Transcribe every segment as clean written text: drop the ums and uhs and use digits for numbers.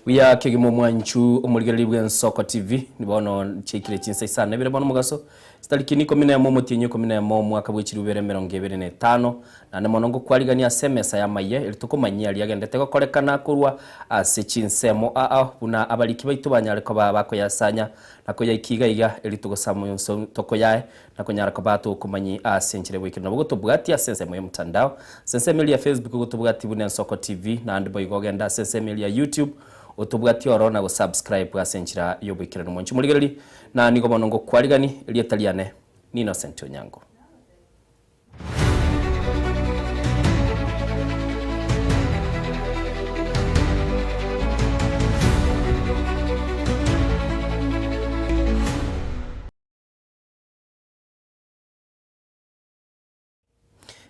Buya kegima omwanchu omorigereria bw'Ensoko TV, bono chiaikire chinsa isano na ibere bono omogaso, chitariki ikomi na emo omotienyi ikomi na emo omwaka bwe chilifu ibere emerongo ebere na etano, naende mono ngokwarigania ase emesa y'amayia eri tokomanyia aria agendete gokorekana korwa ase chinsemo aa buna abariki baito banyare koba bakoyasanya na koyaikia iga iga eri togosamusa tokoyae na konyara koba tokomanyi ase enchera eboikire. Nabo gotobwatia ase ensemo y'omotandao, ase ensemo eria ya Facebook gotobwatie buna Ensoko TV, naende boigo ogende ase ensemo eria ya YouTube otobwatie oro na gosubscribe ase enchera y'oboikeranu. Mwanche morigererie, na nigo bono ngokwarigani, erieta riane ni Innocent Onyango.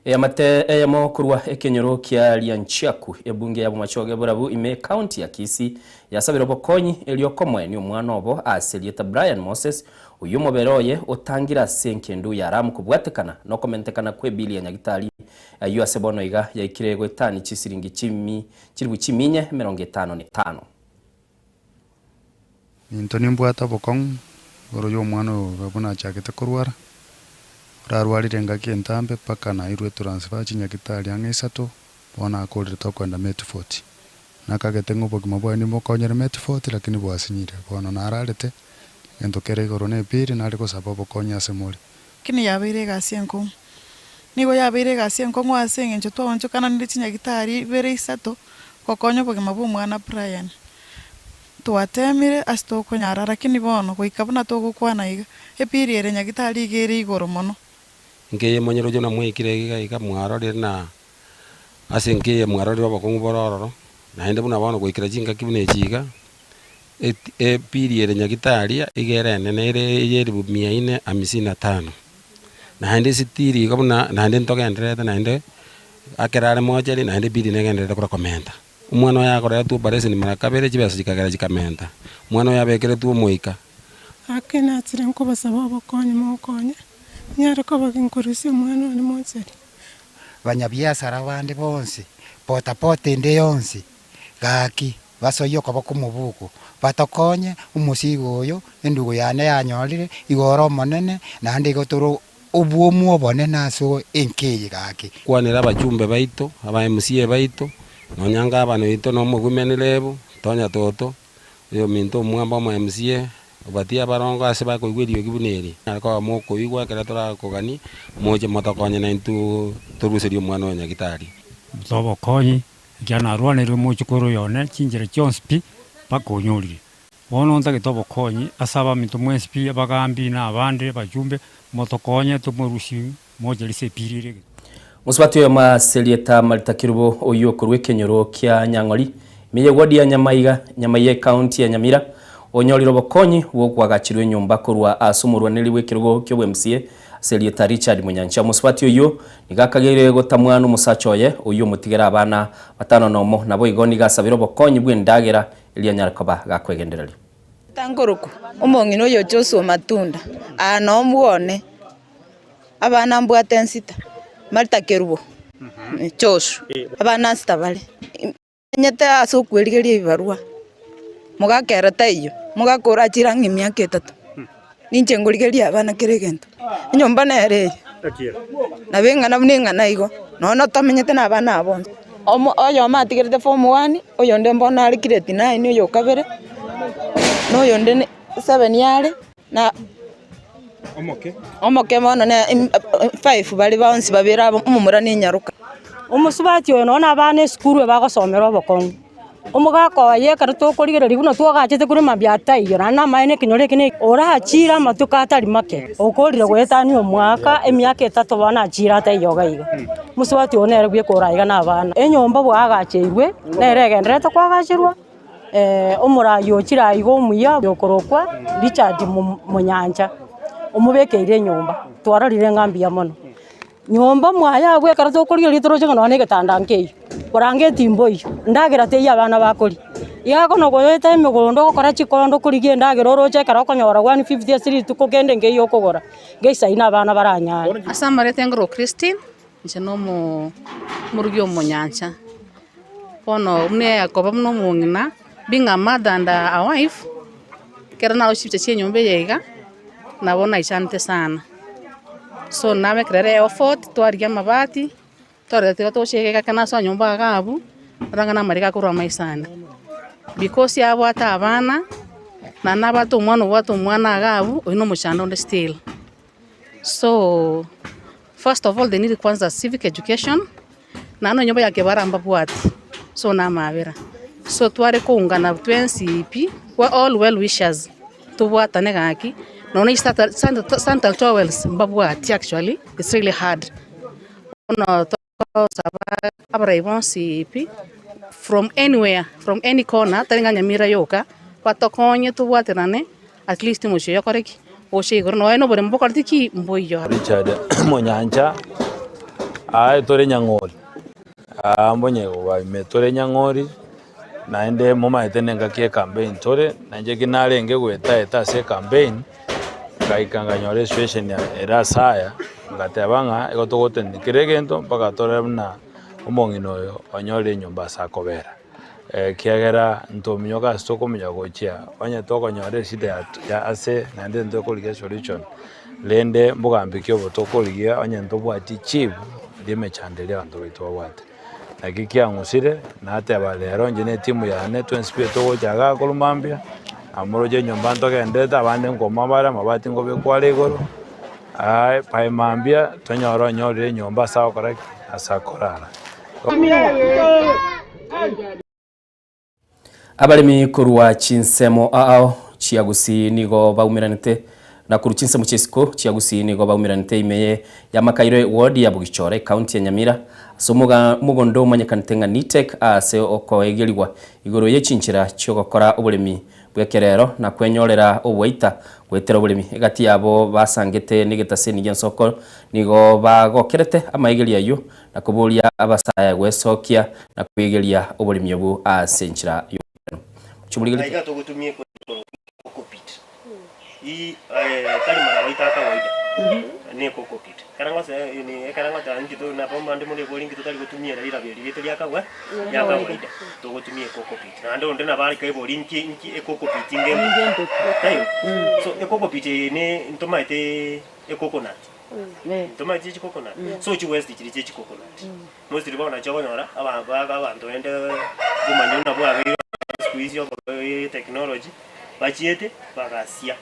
Eamate eyemo korwa ekenyoro kia Rianchiaku, ebunge ya Bomachoge Borabu ime ekaunti ya Kisii yasabire obokonyi erio komoenia omwana obo ase erieta Brian Moses oyio omobere oye otangire ase enkendu ya Ramu kobwatekana nokomentekana kw'ebili ya nyagitari ayio ase bono iga yaikire goetani chisiringi chimi chilifu chiminye emerongo etano na etano. Into nimbwate obokong'u igoro y'omwana oyo buna achagete korwara, orarwarire engaki entambe mpaka nairwe etransfer chinyagitari ang'e isato, bono akorire tokoenda Medford. Nakagete ng'a obogima bwaye nimbokonyere Medford lakini bwasinyire, bono nararete, egento kere igoro na epiri nare gosaba obokonyi ase more. Lakini yabeire egasi enkong'u. Nigo yabeire egasi enkong'u ase eng'encho twaonchokananire chinyagitari ibere isato gokonya obogima bwa omwana Brian. Twatemire ase tokonyara lakini bono goika buna togokwana iga, epiri ere nyagitari iga ere igoro mono. Nkeye monyeroche buna mwaikire iga iga mwarorire na ase nkeye mwarorire obokong'u bore ororo, naende buna bono goikera chingaki buna echi iga, eti epiri ere nyagitari iga ere enene ere eye elifu mia ine hamsini na tano. Naende esitiri iga buna naende ntogendererete naende ekero are mochari naende ebiri negendererete korwa komenta. Omwana oye akoretwe operation mara kabere chibesa chikagera chikamenta, omwana oye abekeretwe omoika. Gaki nachire nkobasaba obokonyi mokonye, nyare koba ginkorusia omwana one mochari. Banyabiasara bande bonsi, potapota ende yonsi, gaki basoyie okoboko omobuko, batokonye omosigo oyo, endugu yane yanyorire, igo ore omonene, naende igo tore obwomu obonene ase enka eye gaki. Kwanera abachumbe baito, aba MCA baito, nonya ngabana oito na omogwimeni Rebu, Tonya Toto, oyominto omwamba omo MCA, obatie abarongo ase bakoigwa eriogi buna eri. Nare koba mokoigwa ekero torakoganie, moche motokonye naintwe toruserie omwana oyo nyagitari. Tobokonyi, ekiagera narwaneirwe mochokoro oyo one chinchera chionsi pi, mpaka onyorire. Bono ntagete obokonyi ase abaminto mwensi pi, abagambi na abande abachumbe, motokonye tomorusie moche ase epiiri ere egechenu. Mosubati oyomo ase erieta Marita Kerubo oyio okorwa ekenyoro kia Nyang'ori, ime y'eward ya Nyamaiga, Nyamaiya ecounty ya Nyamira, onyorire obokonyi bw'okoagachirwa enyomba korwa ase omorwaneri bw'ekerogo ki'obwMCA ase erieta Richard Munyancha. Omosubati oyio nigo akageire gotamwa nomosacha oye oyio omotigere abana batano nomo, naboigo nigo asabire obokonyi bw'endagera Erio anyare koba gakwegendereria. Tankorokwa omong'ina oyo Joshua Matunda, aa noo mbwone abana mbwate nsita, Martha Kerubo, Joshua, abana nsita bare. Menyete ase okwerigeria ebibarua, mogakera taiyo, mogakora achire ang'e emiaka etato, ninche nkorigereria abana kera egento, enyomba nere eye, nabo eng'ana buna eng'ana igo, nonya tamenyete na abana aba bonsi. Omo oyomo atigerete form one, oyonde mbono are grade nine oyo okabere, na oyonde ne seven are, na omoke bono ne five bare bonsi babere aba omomura na enyaroka. Omosubati oyo nonya na abana esukuru ebagosomera obokong'u. Omogaka oye ekero tokorigereria buna twagachete korwa mambia ataiyo, naende namaene ekenyoro eke ne orachire amatuko atari make, okorire goetania omwaka, emiaka etato bono achire ataiyo iga iga. Mosubati oyo nere bweka ore aiga na abana. Enyomba bwagacheirwe, nere egendererete koagacherwa, omoraia ochire aiga omuya okorokwa Richard Monyancha, omobekeire enyomba, twarorire ng'a mbuya mono. Nyomba mwaye abwo ekero tokorigereria toroche ng'a nonya na egetanda nkeiyo, korangeti mboiyo, endagera teiyo abana bakoria. Iga kono goeta emegondo ogokora chikondo okorigia endagera oroche ekero okonyora 150 ase rituko kende nkeiyo okogora, ngesaina abana baranyare. Ase amareta engoro Christine, inche na omo omorugi omonyancha, bono buna eyakoba buna omong'ina. Being a mother and a wife, ekero naroche chibicha chia enyomba eye iga, nabo naichanete sana. So nabekera ere effort, twarigia amabati, twarora tiga toche iga ekero nasoa nyomba iga abwo, rora ng'a namariga akorwa amaiso ane. Because abwate abana, naende nabwate omwana obwate omwana iga abwo, oyio na omochando onde still. So, first of all they need kwanza civic education, naende onye boyake bara mbabwati, so na amabera. So tware koungana twensi pi, we all well wishers, tobwatane gaki, nonya na sanitary towels mbabwati actually, it's really hard. Bono togosaba abarai bonsi pi, from anywhere, from any corner, tari ng'a Nyamira yoka, batokonye tobwaterane at least omochie oyo okore ki? Oche igoro nonya na oboremo bokoreti ki? Mboiyo. Richard Monyancha, aye tore Nyang'ori, aa mbonye ime tore Nyang'ori, naende momaete na engaki ya ecampaign tore, na inche ki narenge goeta eta ase ecampaign, ngaika nkanyora esituation ere ase aya, ngateba ng'a igo togotenena kera egento mpaka torore buna omong'ina oyo onyorire enyomba ase akobera. Ekiagera ntominyoka ase tokominyoka gochia, onye tokonyora eshida ya ya ase naende ntokorigia esolution, rende mbogambi ki obo tokorigia onye ntobwati chief ria emechando eria abanto baito babwate. Naki kiang'usire, nateba rero inche na etimu yane twensi pi togocha igaa korwa mambia, namoroche enyomba ntogenderete abande nkoma bare amabati nkobekwa are igoro, by mambia tonyore onyorire enyomba ase agokora ki? Ase akorara. Abaremi korwa chinsemo ao chia Gusii nigo baumeranete na korwa chinsemo chia isiko chia Gusii nigo baumeranete ime y'Amakairo eward ya Bogichora ekaunti ya Nyamira ase omogondo omanyekanete ng'a Nitek ase okoegerigwa igoro ye chinchera chiogokora oboremi bw'ekerero na kwenyorera oboita goetera oboremi. Egati yabo basangete negetaseni gi'ensoko nigo bagokerete amaegerio ayio na koboria abasae gwesokia na kwegeria oboremi obwo ase enchera y'oboikeranu. Chimorigeretie. Aiga togotumia cocopeat. Ii tari maraba aito a kawaida, ne cocopeat. Ekero ngose ni ekero ngoteba inki to nabo mande more bori inki totari gotumia riraba eri riaito ria kawa ria kawaida, togotumia ecocopeat. Naende onde nabo areke ebori inki inki ecocopeat ngento taiyo. So ecocopeat eye ne ntomaete ecoconut. Ntomaete chicoconut, so chiwaste chiria chia chicoconut. Mostly bono nachio okonyora aba ba abanto rende obomanyi buna bwabeire siku hizi obo technology, bachiete bagasia,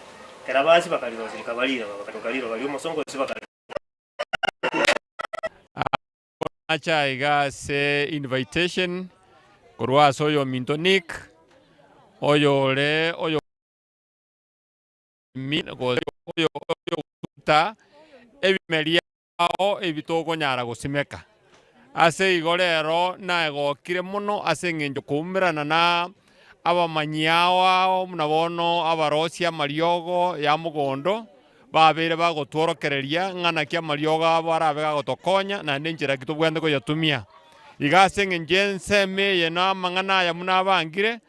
ekero basia bakarirosia rikaba riroba bakaroka riroba ria omosongo gose bakari. Nacha iga ase invitation korwa ase oyominto Nick, oyore oyo. Gose oyogotuta ebimeria ao ebi tokonyara gosimeka. Ase igo rero nagokire mono ase engencho koumerana na abamanyi ao ao buna bono abarosia amariogo ya mogondo, babeire bagotworokereria ng'a naki amariogo abo arabe gagotokonya naende enchera ki tobwenerete koyatumia. Iga ase engencho y'ensemo eye na amang'ana aya buna abangire,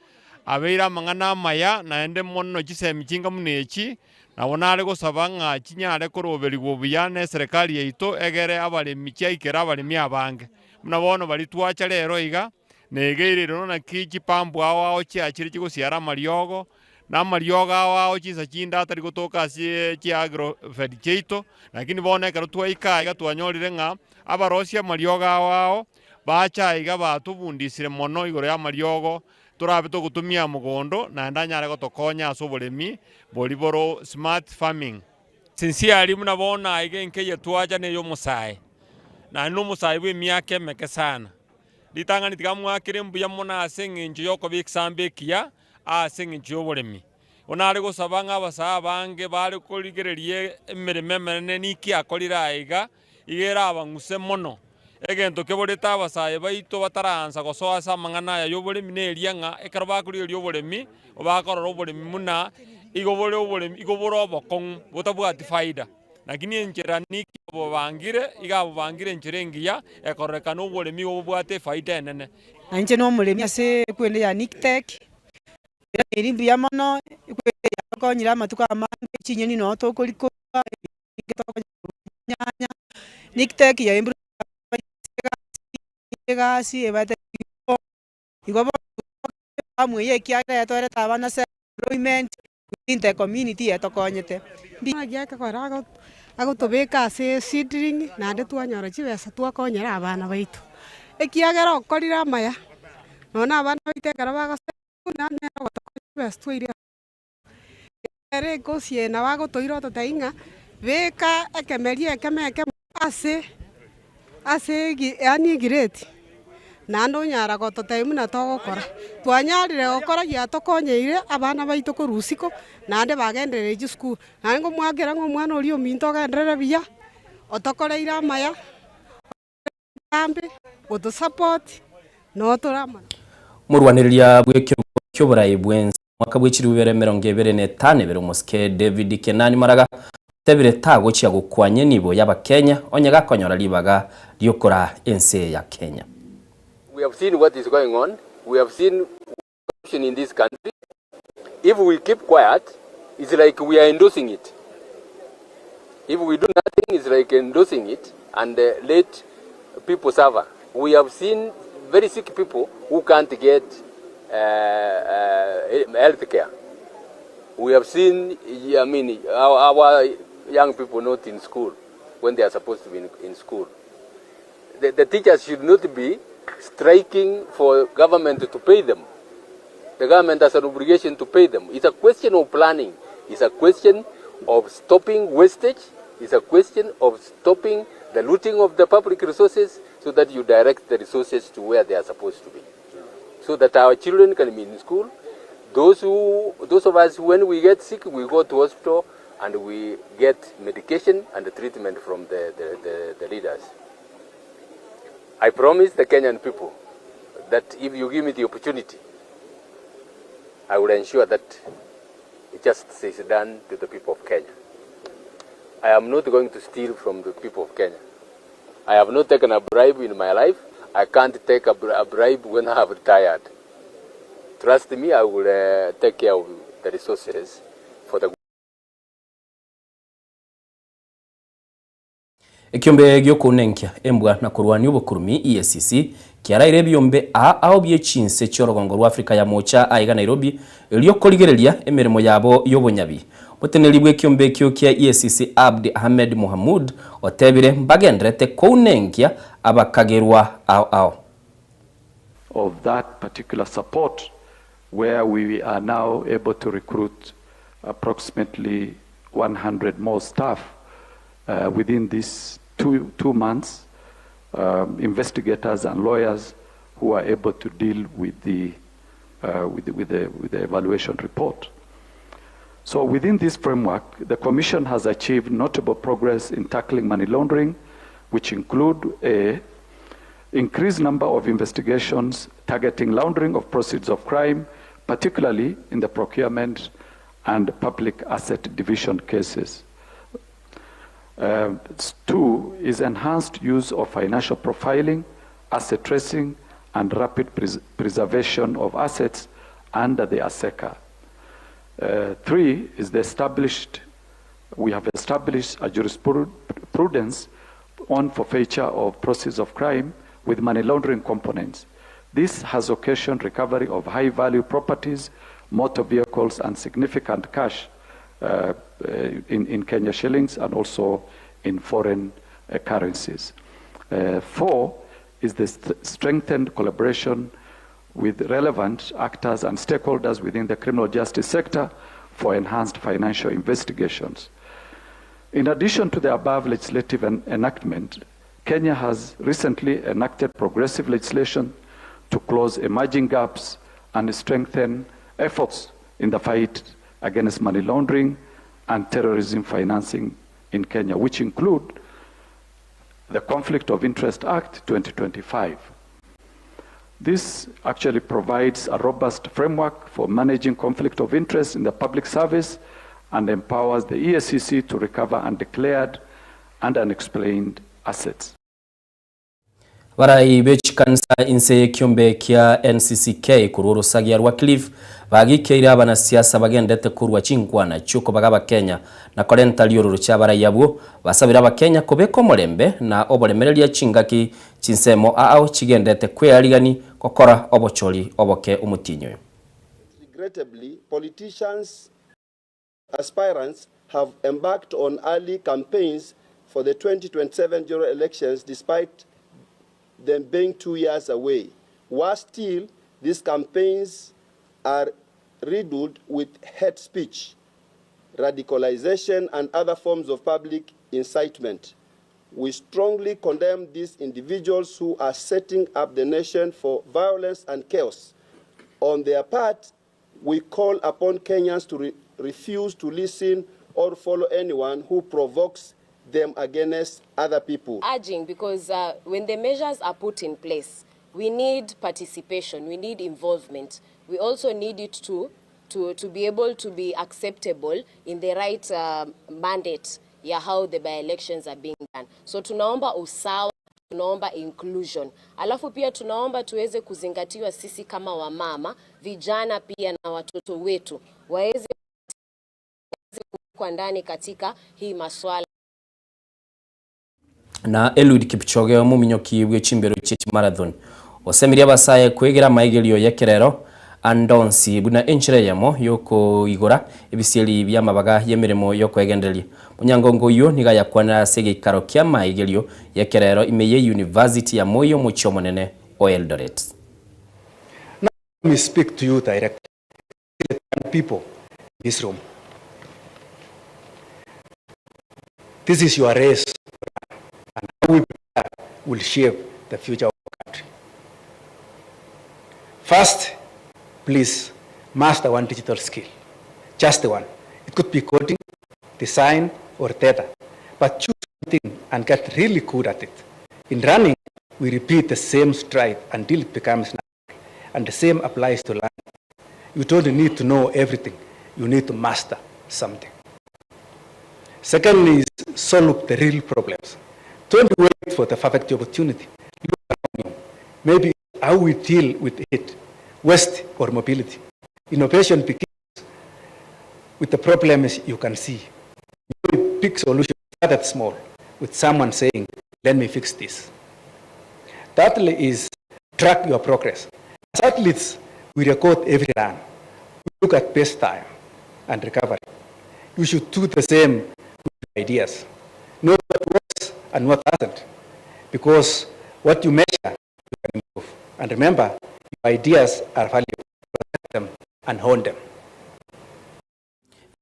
Abeire amang'ana amaya, naende mono chisemi chinga buna echi, nabo nare gosaba ng'a chinyare koroberigwa buya neserekari yaito, egere abaremi chiaikere abaremi abange. Buna bono baria twacha rero iga, negeire rero naki chipambu ao ao chiachire chigosiara amariogo, na amariogo ao ao chinsa chinde atari gotoka ase chiagrofed chiaito, lakini bono ekero twaika aiga twanyorire ng'a abarosia amariogo ao ao, bacha aiga batobundisire mono igoro y'amariogo, Torabe togotumia mogondo naende anyare gotokonya ase oboremi boria boro smart farming. Sincerely buna bono aiga enka eye twacha neye omosae, naende na omosae bwa emiaka emeke sana. Ritang'ani tiga mwakere mbuya mono ase eng'encho yokoba ekisambe ekiya ase eng'encho yoboremi. Bono nare gosaba ng'a abasae abange bare korigereria emeremo emenene niki akorire aiga, iga erabang'use mono. Egento keborete abasae baito bataraansa gosoa ase amang'ana aya y'oboremi neria ng'a ekero bakorigereria oboremi, bakorora oboremi buna igo bore oboremi igo bore obokong'u botabwati faida. Lakini enchera niki abobangire, iga abobangire enchera engiya ekororekana oboremi igo bobwate efaida enene. Na inche nomoremi ase ekwende ya Nictec, era eri mbuya mono, ekwende eye yatokonyire amatuko amange, chinyeni noo tokorikora. Nictec egasi ebate igo bono. Efamu eye ekiagera yatwerete abana self employment within the community etokonyete. Naki ekegora agotobeka ase seedling naende twanyora chibesa twakonyera abana baito, ekiagera okorire amaya, nonya na abana baito ekero bagosoma naende nere ogotokonya chibesa twaire ere ekosi eye nabo agotoira ototebia ng'a beka ekemeria ekemo ekemo ase ase egi yaani egireti, naende onyara gototebia buna togokora. Twanyarire gokora giatokonyeire abana baito korwa isiko, naende bagenderere chisukuru. Naende ngomwakera ng'a omwana oria ominto ogenderere buya, otokoreire amaya, Tambe gotosupport noo tore amo. Omorwanereria bw'ekerogo ki'oborai bw'ense omwaka bwe chilifu ibere emerongo ebere na etano ebere omosike David Kenani Maraga otebire tagochia gokwanya enibo y'abakenya onye gakonyora ribaga riokoraa ense ya Kenya. We have seen what is going on, we have seen corruption in this country. If we keep quiet, it's like we are endorsing it. If we do nothing, it's like endorsing it and uh, let people suffer. We have seen very sick people who can't get uh, uh, health care. We have seen, I mean, our, our young people not in school when they are supposed to be in, in school. The, the teachers should not be striking for government to pay them. The government has an obligation to pay them. It's a question of planning. It's a question of stopping wastage. It's a question of stopping the looting of the public resources so that you direct the resources to where they are supposed to be. So that our children can be in school. Those, who, those of us, when we get sick, we go to hospital and we get medication and treatment from the, the, the, the leaders. I promise the Kenyan people that if you give me the opportunity, I will ensure that justice is done to the people of Kenya. I am not going to steal from the people of Kenya. I have not taken a bribe in my life. I can't take a, a bribe when I have retired. Trust me, I will uh, take care of the resources for the Ekiombe gi'okounenkia embwa na korwania obokurumi, EACC, kiaraire ebiombe aa ao bie chinse chi'orogongo rwa Africa ya Moocha aiga Nairobi erio korigereria emeremo yabo y'obonyabi. Omoteneneri bw'ekiombe ekio kia EACC Abdi Ahmed Mohamud otebire mbagenderete kounenkia abakagerwa ao ao. of that particular support where we are now able to recruit approximately 100 more staff uh, within these two, two months, um, investigators and lawyers who are able to deal with the, uh, with, the, with, the, with the evaluation report. So within this framework, the Commission has achieved notable progress in tackling money laundering, which include a increased number of investigations targeting laundering of proceeds of crime, particularly in the procurement and public asset division cases. Uh, two is enhanced use of financial profiling, asset tracing, and rapid pres preservation of assets under the ASECA. Uh, three is the established, we have established a jurisprudence on forfeiture of proceeds of crime with money laundering components. This has occasioned recovery of high value properties, motor vehicles, and significant cash uh, in, in Kenya shillings and also in foreign uh, currencies. Uh, four is the st strengthened collaboration with relevant actors and stakeholders within the criminal justice sector for enhanced financial investigations. In addition to the above legislative en enactment, Kenya has recently enacted progressive legislation to close emerging gaps and strengthen efforts in the fight against money laundering and terrorism financing in Kenya, which include the Conflict of Interest Act 2025. This actually provides a robust framework for managing conflict of interest in the public service and empowers the EACC to recover undeclared and unexplained assets. Abarai be chikanisa inse y'ekiombe kia NCCK korwa orosagia rwa Cliff bagikeire abanasiasa bagendete korwa chinkwana chiokobaga abakenya na korenta riororo chiabarai abwo basabire abakenya kobeka omorembe na oboremereria chingaki chinsemo ao chigendete kwearigani gokora obochori oboke omotienyi oyo. Regrettably, politicians aspirants have embarked on early campaigns for the 2027 general elections despite them being 2 years away. Worse still, these campaigns are riddled with hate speech, radicalization, and other forms of public incitement. We strongly condemn these individuals who are setting up the nation for violence and chaos. On their part, we call upon Kenyans to re refuse to listen or follow anyone who provokes them against other people. Urging, because when the measures are put in place, we need participation, we need involvement. We also need it to, to, to be able to be acceptable in the right mandate ya how the by-elections are being done. So tunaomba usawa, tunaomba inclusion. Alafu pia tunaomba tuweze kuzingatiwa sisi kama wamama, vijana pia na watoto wetu waweze kuwekwa ndani katika hii maswala. Na Eliud Kipchoge omominyoki bwe chimbero chie chimarathon osemirie abasae kwegera amaigerio y'ekerero ande onsi buna enchera eyemo y'okoigora ebisieri bi'amabaga y'emeremo y'okoegendereria. Monyangongo oyio nigo ayakwanera ase egeikaro ki'amaigerio y'ekerero ime ye University ya Moi omochie omonene o Eldoret. Now let me speak to you directly, the young people in this room. This is your race to run, and how we prepare will shape the future of our country. First, please master one digital skill, just one. It could be coding, design, or data, but choose one thing and get really good at it. In running, we repeat the same stride until it becomes natural, and the same applies to learning. You don't need to know everything. You need to master something. Secondly is solve the real problems. Don't wait for the perfect opportunity. Look around you. Maybe how we deal with it, waste or mobility. Innovation begins with the problems you can see. Big solution started small, with someone saying, let me fix this. Thirdly is track your progress. As athletes, we record every run. We look at best time and recovery. You should do the same with ideas. Know what works and what doesn't, because what you measure, you can improve. And remember, your ideas are valuable. Protect them and hone them.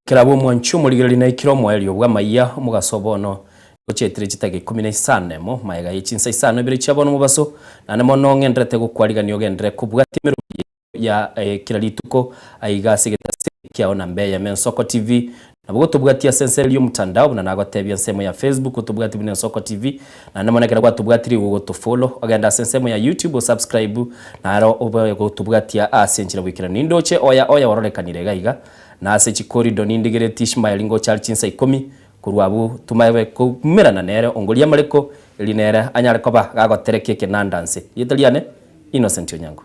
Kera bw'omwancho omorigereria naikire omoerio bw'amaiya omogaso bono gochetire chitageka ikomi na isano nemo magega ye chinsa isano ibere chia bono omobaso naende mono ng'enderete gokwarigania ogenderere kobwatia emeroberio ya kera rituko aiga ase egetase kiao namba eyemo Ensoko TV nabo gotobwatia ase ense eria y'omotandao buna nagotebia ensemo ya Facebook otobwatie buna Ensoko TV naende mono ekero gwatobwatire igo ogotofollow ogende ase ensemo ya YouTube osubscribe naro obe gotobwatia ase enchera goikeranu nindoche oya oya ororekanire iga iga Na ase chikorido nindigeretie Ishmaeli ngocha are chinsa ikomi, korwa abwo tomaebe koumerana nere ongoria amareko, erio nere anyare koba gagoterekia ekenanda nse. Rieta riane, Innocent Onyango.